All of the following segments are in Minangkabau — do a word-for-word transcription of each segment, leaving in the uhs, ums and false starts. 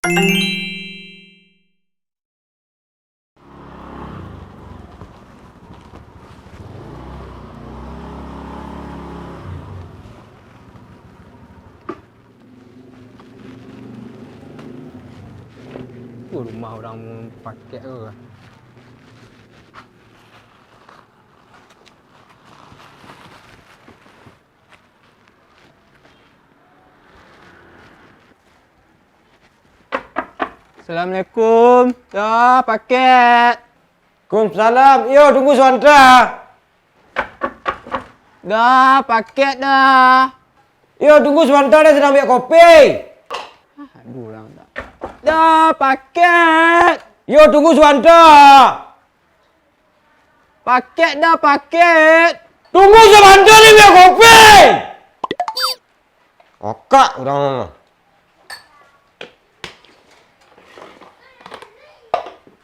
Tu rumah urang pakek tu. Assalamualaikum. Dah, pakek. Waalaikumsalam. Iyo, tunggu sabanta. Dah, pakek dah. Iyo, tunggu sabanta, den sadang ambiak kopi. Ah, aduh, urang dah. Dah, pakek. Iyo, tunggu sabanta. Pakek dah, pakek. Tunggu sabanta ni, ambiak kopi. Akak urang.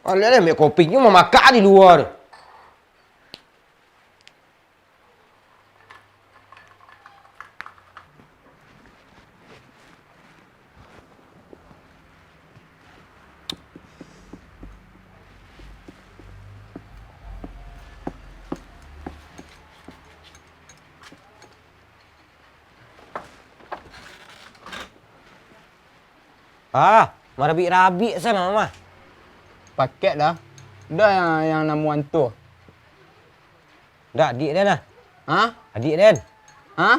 Alah, ambiak kopi nyo mamakak di lua tu. Ah, marabik-rabik sanak mah. Pakek dah. Dah yang, yang namo antu. Dak, adiak den lah. Hah? Adiak den. Hah?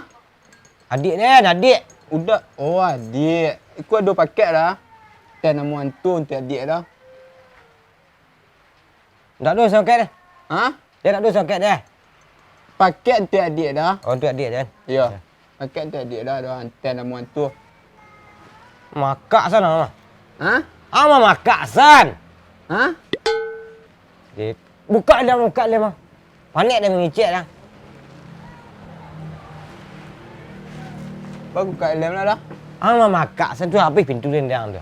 Adiak den, adiak. Udah, oh, adiak. Iko ado pakek dah. Teh namo antu untuak adiak dah. Ndak ado songket deh. Hah? Deh, ndak ado songket deh. Pakek untuak adiak dah. Oh, untuak adiak den. Iyo. Yo. Pakek untuak adiak dah, dah anteh namo antu. Makak san, ah. Hah? Ama makak san. Hah? Deh, bukak dah, bukak dah, Mang. Panek dah mangecek dah. Bukak lem lah dah. Ama makak san tu, abih pintu den dah tu.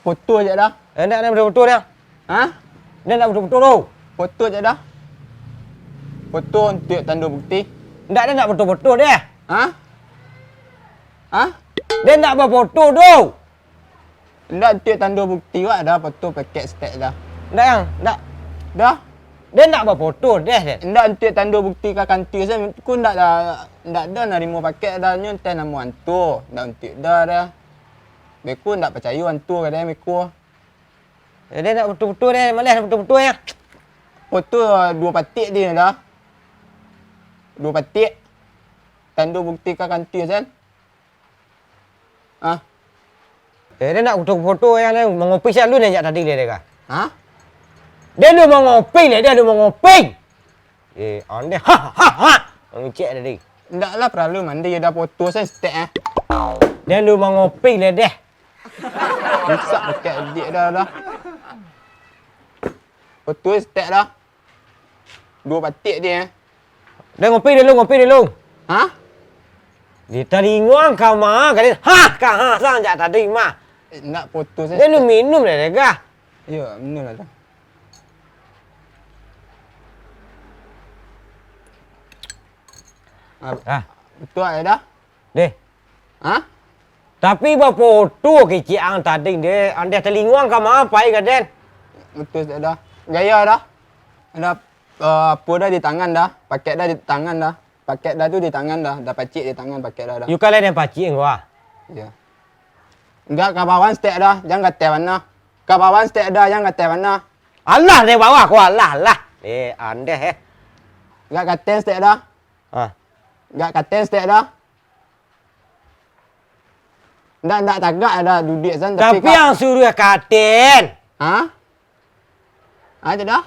Foto je dah. Eh, ndak, ndak foto-foto dah. Hah? Den ndak foto-foto tu. Foto je dah. Foto untuak tando bukti. Ndak, den ndak foto-foto deh. Hah? Hah? Den ndak bafoto tu. Ndak, untuak tando bukti wak dah, foto pakek setek dah. Ndak, Yang, ndak. Dah. Den ndak bafoto deh, den. Ndak, untuak tando bukti ka kantua sen, ku ndak dah, ndak dah narimo pakek dah, nyo anteh namo antu, ndak untuak dah, dah. Beko ndak pacayo antu ka den beko. Yo, den ndak foto-foto deh, maleh foto-foto yo. Foto duo patik deh dah. Duo patik. Tando bukti ka kantua sen. Ah. Eh, den ndak foto-foto yo, den mangopi sen lu nyo jak tadi deh, deh, kah? Hah? Den lu mangopi deh, den lu mangopi. Eh, andeh. Ha, ha, ha. Mangecek tadi. Ndak lah paralu mandi, dah foto sen setek, eh. Den lu mangopi deh, deh. Rusak pakek adiak dah, dah. Foto setek dah. Duo patik deh, eh. Den ngopi dulu, ngopi dulu. Hah? Di talingo ang ka ma, ka den, ha, ka ha, san jak tadi mah. Eh, ndak foto sen. Den lu minum deh, deh, kah? Iyo, minum lah dah. Ah. Ah. Betul dah. Deh. Hah? Tapi bafoto kecek ang tadi deh, andeh talingo ang ka ma pai ka den. Betul dah. Gaya dah. Dah, eh, apo dah di tangan dah, pakek dah di tangan dah. Pakek dah tu di tangan dah, dah pacik di tangan pakek dah, dah. Yo, kalau den pacik ko ah. Iyo. Ndak, ka bawah setek dah, jan ka ateh bana. Ka bawah setek dah, jan ka ateh bana. Alah, di bawah ko, alah, alah. Eh, andeh, eh. Ndak ka ateh setek dah. Ah. Ndak ka ateh setek dah. Ndak, ndak tagak dah duduak san, tapi ka- ang suruah ka ateh. Hah? Ah, tu dah.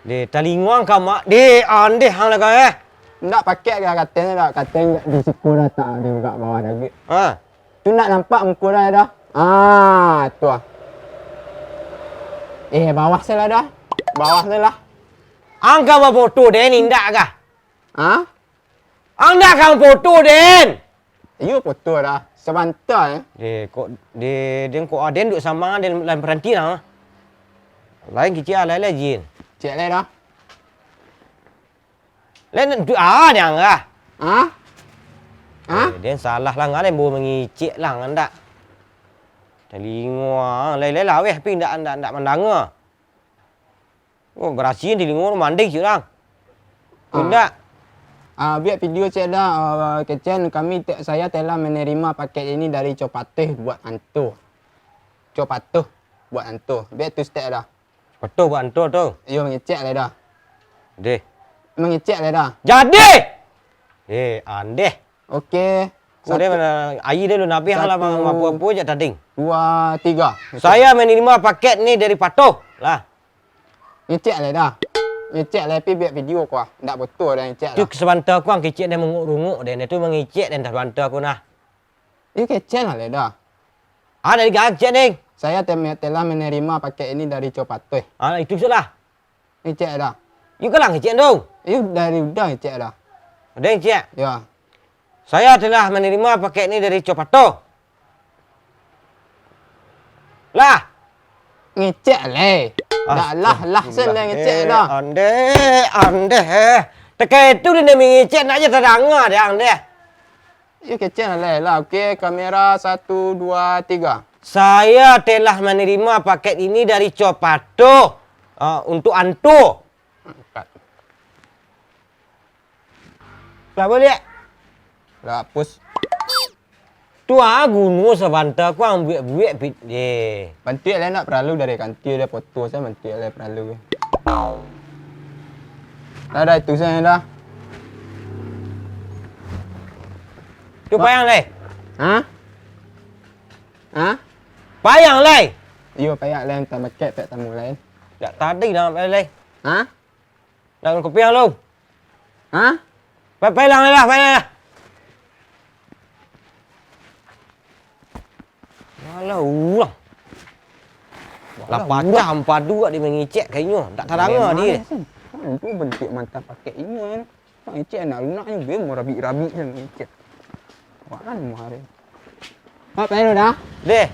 Deh, talingo ang ka ma, deh, andeh ang lah kau, eh. Ndak, pakek ka ateh dah, ka ateh di siko dah, tak di bawah dah. Ha. Tu ndak nampak muko dah, dah. Ah, tu ah. Eh, bawah se lah dah. Bawah se lah. Ang ka bafoto den, indak kah? Hah? Ang ndak ka foto den. Iyo, foto dah. Sabanta, eh. Deh, kok, deh, den kok aden duk samo den lain paranti lah. Lain kecek ah, lain lah jin. Cek lai dah. Lain tu, ah, den lah. Hah? Hah? Eh, den salah lah, ngalai bo mangecek lah, ngandak. Talingo, ah, lai-lai laweh, tapi indak, indak, indak mandanga. Oh, barasiahan talingo tu, mandi ciek urang. Ah. Indak. Ah, buek video ciek dah, ah, kecen, kami te-, saya telah menerima paket ini dari Copatoh buat anto. Copatoh buat anto. Buek tu ciek dah. Patuh buat anto tu. Iyo, mangecek lai dah. Deh. Mangecek lai dah. Jadi! Eh, andeh. Oke. Ko deh, satu, mana aia deh lu nabih lah, satu, mampu-mampu jak tading. Dua, tiga. Saya menerima paket ni dari Patuh. Lah. Ngecek lai dah. Ngecek lai, tapi buek video ko ah. Ndak foto dah, ngecek tu lah. Sabanta ko ang kecek deh, mangurunguk deh. Nah, tu mangecek deh, sabanta ko nah. Iyo, kecek lah lai dah. Ah, dari gagak, Ding. Saya tem-, telah menerima paket ini dari Copatoh. Ah, itu sudah. Ngecek dah. Iyo, kalang ngecek tu. Iyo, dari udah ngecek dah. Udah ngecek? Ya. Saya telah menerima paket ini dari Copatoh. Lah. Ngecek lai. Dah lah, lah, sen dah ngecek dah. Astagfirullah, eh, andeh, andeh, eh. Tekai tu dia mangecek, nak je tadanga deh, andeh. Yo, kecek lah, lah. Oke, kamera, satu, dua, tiga. Saya telah menerima paket ini dari Copatoh, eh, untuk anto. Angkat. Lah, baliak. Lah, hapus. Tu ah, guno sabanta ko ang buek-buek pit-, eh. Bantuak lai nak paralu dari kantua dia foto, saya bantuak lai paralu. Dah, dah, itu saja dah. Tu payah lai. Hah? Hah? Payah lai. Iyo, payah lai, antah bakek pek tamu lai. Jak tadi dah lai. Hah? Nak kopi lu? Hah? Pai, pai lah, pai lah, pai lah. Alah, urang. Lah pacah ampadu di mangecek ka inyo. Tak tadanga dia. Itu bantuak mantap pakai inyo, eh. Mangecek anak lunak ni, dia mau rabik-rabik je mangecek. Wah, kan mau hari. Pak, pai lu dah? Deh.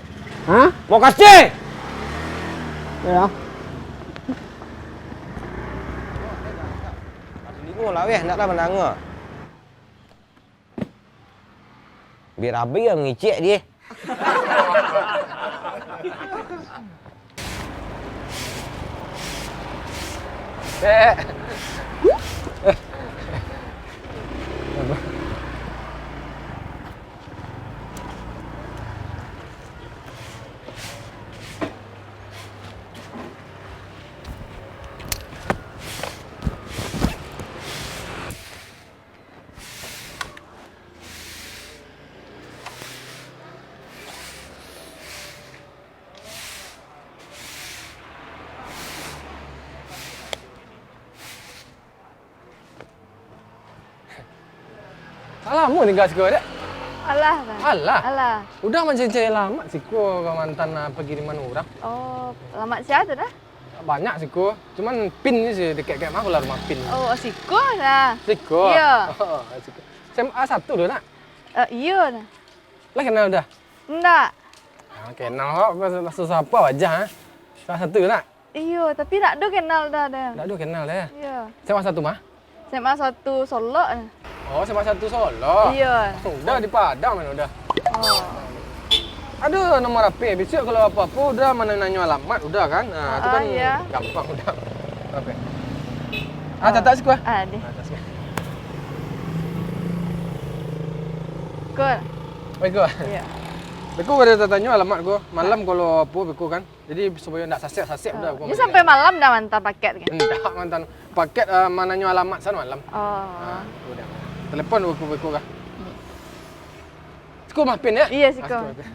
Hah? Makasih. Ya. Telingo lah weh, nak lah mandanga. Biar abih lah mangecek dia. Eh. Lah lamo tingga siko, Dek? Alah, Bang. Alah? Alah. Udah mancari-cari alamat siko ka mantan, ah, pangiriman urang. Oh, alamat sia tu dah? Banyak siko. Cuman Pin ni sih, deket-deket mah lah rumah Pin. Oh, siko lah. Siko? Iyo. Oh, siko. S M A satu tu, nak? Eh, iyo lah. Lah kenal dah? Ndak. Ah, kenal kok, susah apa wajah, ah? Salah satu nak? Iyo, tapi ndak do kenal dah, dah. Ndak do kenal dah, ya? Iyo. S M A satu mah? S M A satu Solok. Oh, S M A satu Solok? Iyo. Oh, udah di Padang kan udah? Oh. Ado nomor H P, besok kalau apa-apa udah mananyo alamat, udah kan? Nah, itu kan gampang udah. H P. Ah, catat siko, ah. Ah, deh. Ah, catat siko. Kul. Oh, iko. Iyo. Beko ka tatanyo alamat ko. Malam kalau apo beko kan. Jadi supayo ndak sasek-sasek udah beko. Nyo sampai malam dah mantan paket kan? Ndak mantan paket, eh, mananyo alamat san malam. Oh. Nah, udah. Telepon beko-beko kah? Siko mah Pin, ya? Iyo, siko. Ah, siko mah Pin.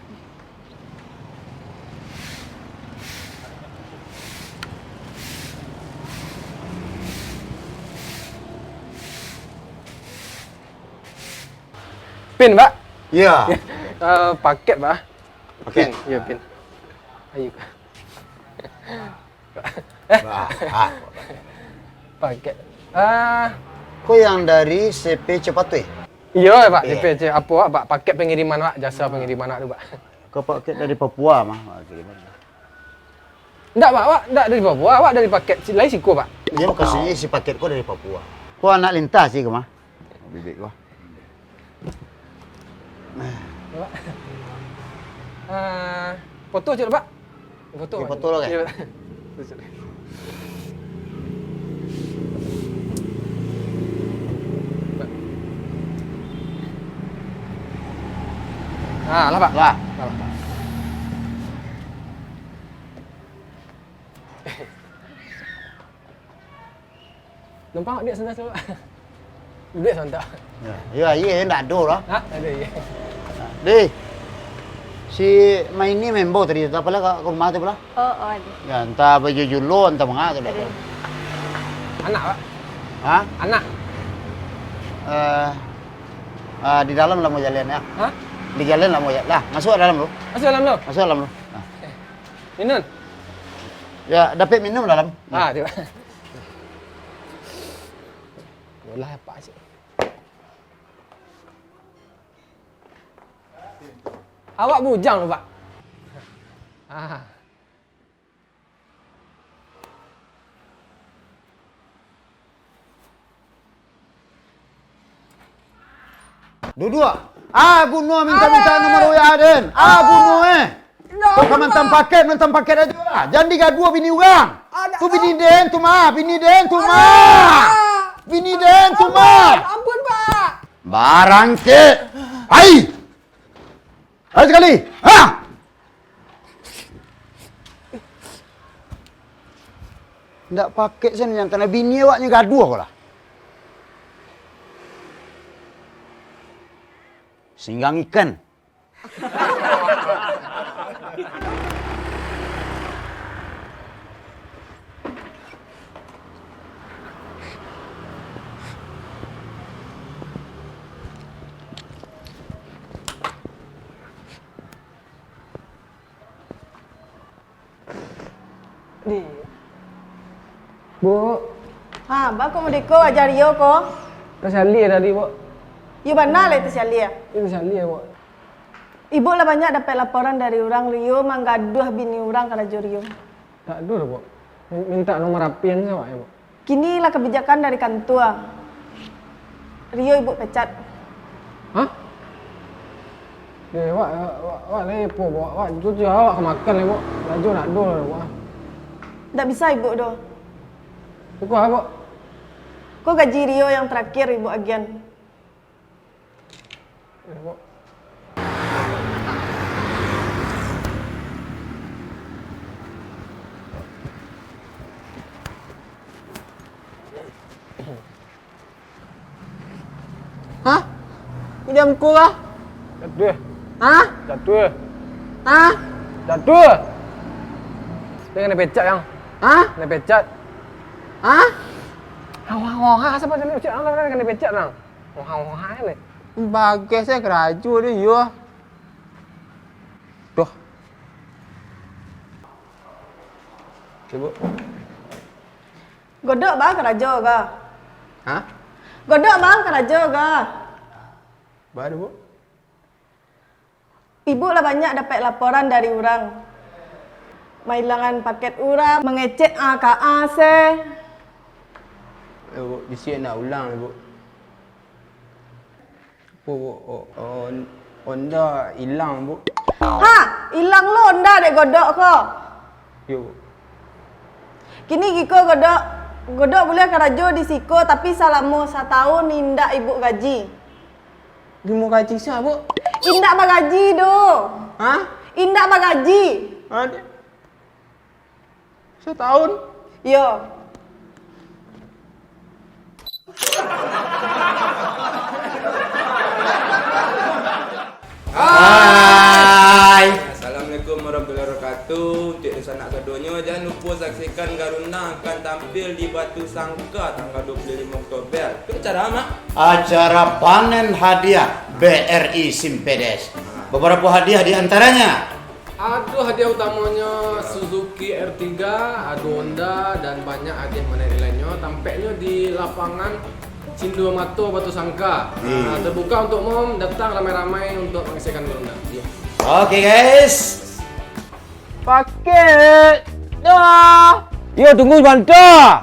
Pin, Pak? Iyo. Eh, paket, Pak. Paket? Pin, iyo, Pin. Ayo. Bah, ah. Paket. Ah. Ko yang dari C P Copatoh? Iyo, Pak, C P C. Apo, Pak? Paket pangiriman, Pak. Jasa pangiriman, Pak, tu, Pak. Ko paket dari Papua mah, Pak, kiriman. Ndak, Pak, awak ndak dari Papua, awak dari paket si-, lain siko, Pak. Iyo, mukasuiknyo isi paket ko dari Papua. Ko anak Lintas sih ko mah. Bibik ko. Pak. Eh, Foto cek, Pak. Foto. Okey, foto lah, kan? Iyo, Pak. Ah, lah, Pak. Lah. Lah, Pak. Numpang duduak santa, Pak. Duduak santa. Yo, yo, aia ndak ado lah. Ha? Ndak ado aia. Deh. Si Mai ni member tadi tu, apalah ka, ka rumah tu apalah? Oh, oh, ado. Yo, antah baju julo, antah manga tu lah. Ado. Anak, Pak? Ha? Anak. Eh, eh, di dalam lah mau jalan, yo. Ha? Di jalan lah mau jalan. Lah, masuk dalam lu. Masuk dalam lu? Masuk dalam lu. Nah. Eh, minum? Yo, dapek minum dalam. Ah, tu. Yolah, Pak, cik. Awak bujang tu, Pak? Ah. Duduak. Ah, Gunuang minta-minta nomor W A den. Ah, Gunuang, eh. Kok ka mantan paket, mantan paket ajo lah. Jan digaduah bini urang. Tu bini den tu mah, bini den tu mah. Bini den tu mah. Ampun, Pak. Barangkek. Ai. Ai sakali. Ha! Ndak paket sen yang tanah bini awaknyo gaduah ko lah. Singgang ikan. Di. Bu. Ha, baa kok modeko wajah Rio ko? Tasalia tadi, Bu. Iyo bana lai tasalia. Iyo tasalia, Bu. Ibuk lah banyak dapek laporan dari urang Rio manggaduah bini urang karajo Rio. Tak ado doh, Bu. Min-, minta nomor H P-an se awak, yo, Bu. Kini lah kabijakan dari kantua. Rio ibuk pecat. Hah? Eh, wak, wak, wak lai apo, wak, wak, tu, tu, awak ka makan lai, wak. Karajo ndak ado lai, wak. Ndak bisa ibuk doh. Iko apo? Ko gaji Rio yang terakhir ibuk agian. Hah? Kok diam ko lah? Jatuah. Hah? Jatuah. Hah? Jatuah. Dia kena pecat, Yang. Hah? Kena pecat. Hah? Hawah, hawah, siapa kena pecat? Kena pecat, Yang. Oha-oha ni. Bagai se karajo tu, yo. Doh. Sibuk. Godok baa karajo ko? Hah? Godok baa karajo ko? Baa tu, Bu? Ibuk lah banyak dapek laporan dari urang. Mailangan paket urang, mangecek A K A se. Eh, Bu, bisuak ndak ulang, Bu. Apo, Bu? O-, on-, onda ilang, Bu. Ha, ilang lo onda dek Godok ko. Yo, Bu. Kini giko Godok, Godok buliah karajo di siko, tapi salamo satahun indak ibuk gaji. Limo gaji sia, Bu? Indak bagaji doh. Hah? Indak bagaji. Hah? Satahun? Iyo. Hai. Assalamualaikum warahmatullahi wabarakatuh. Untuk dunsanak sadonyo, jangan lupo saksikan Garuna akan tampil di Batusangka tanggal dua puluh lima Oktober. Itu acara, Mak? Acara panen hadiah B R I Simpedes. Beberapa hadiah di antaranya. Ado hadiah utamonyo Suzuki R tiga, ado Honda, dan banyak hadiah menarik lainnyo. Tampeknyo di lapangan Cindua Mato Batusangka. Hmm. Ah, terbuka untuk umum, datang ramai-ramai untuk mangisikan Garuna. Yo. Oke, guys. Paket dah. Yo, tunggu sabanta.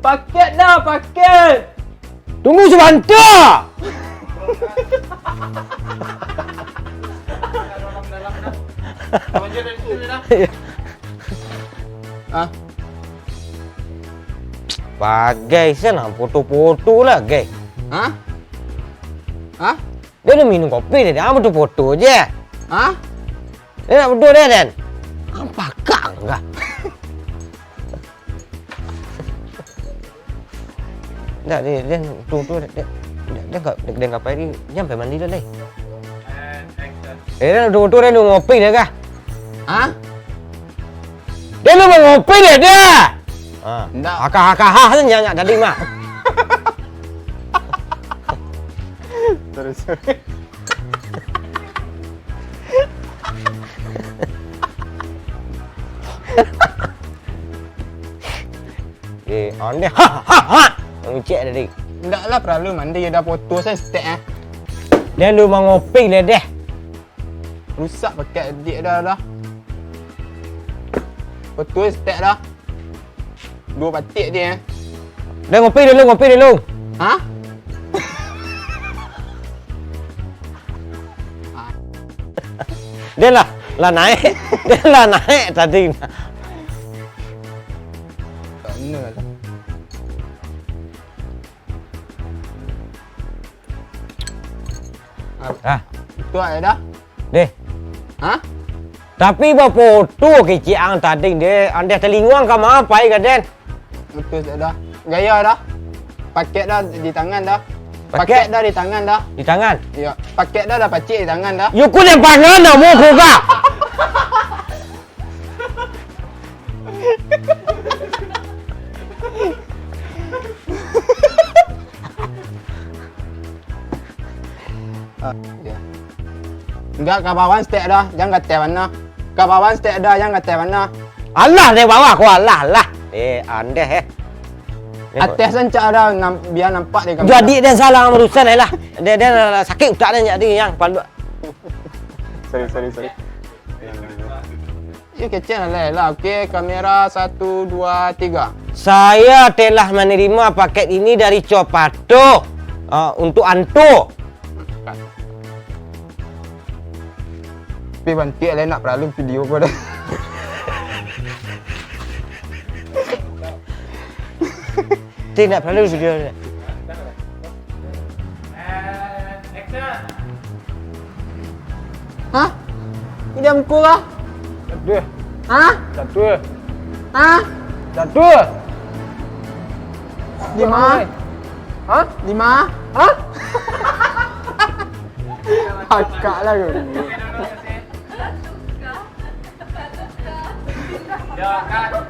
Paket dah, paket. Tunggu sabanta! Hah? Bagai sen, ah, foto-foto lah, gai. Hah? Hah? Dia udah minum kopi tadi, ah, foto-foto je. Hah? Dia nak foto dia, Den. Apa kang kah? Ndak, dia, dia, tu, tu, dia, dia, dia, dia, dia, dia ngapai ni, dia sampai mandi dah, Leh. Eh, dia tu, tu, dia ngopi dia kah? Hah? Dia tu ngopi dia, dia. Ha. Ndak. Akah-akah, ha, nyanyi tadi mah. Sorry, sorry. Eh, ondeh. Ha, ha, ha. Ngecek tadi. Ndak lah, paralu mandi, dah foto saya setek, eh. Dia lu mangopi dia deh. Rusak pakai adik dah, dah. Foto setek dah. Dua patik dia, eh. Dia ngopi dulu, ngopi dulu. Hah? Dia lah, lah naik. Dia lah naik tadi. Tak benar lah. Ah. Itu aja dah. Deh. Hah? Tapi bafoto kecek ang tadi deh, andeh talinguang ka ma pai ka den. Betul dah. Gaya dah. Paket dah di tangan dah. Paket? Paket dah di tangan dah. Di tangan? Iya. Paket dah, dah pacik di tangan dah. Yo ku den pangan dah mo ko ka. Ah, iya. Enggak, ka bawah setek dah, jangan ka ateh bana. Ka bawah setek dah, jangan ka ateh bana. Alah, di bawah ko alah, alah. Eh, andeh, eh. Ateh sancak dah, nam-, biar nampak di kamera. Jadi den salah urusan lah. Dia, dia sakit utak dia jadi yang palu. Sorry, sorry, sorry. Yo, kecek lah, lah. Oke, kamera satu, dua, tiga. Saya telah menerima paket ini dari Copato, eh, untuk Anto. Tapi bantuak lah, nak paralu video ko dah. Ti, nak paralu video ni. Hah? Ini dia muka kah? Jatuh. Hah? Jatuh. Hah? Jatuh. Lima. Hah? Lima. Hah? Akak lah kau ni. Ya, kan?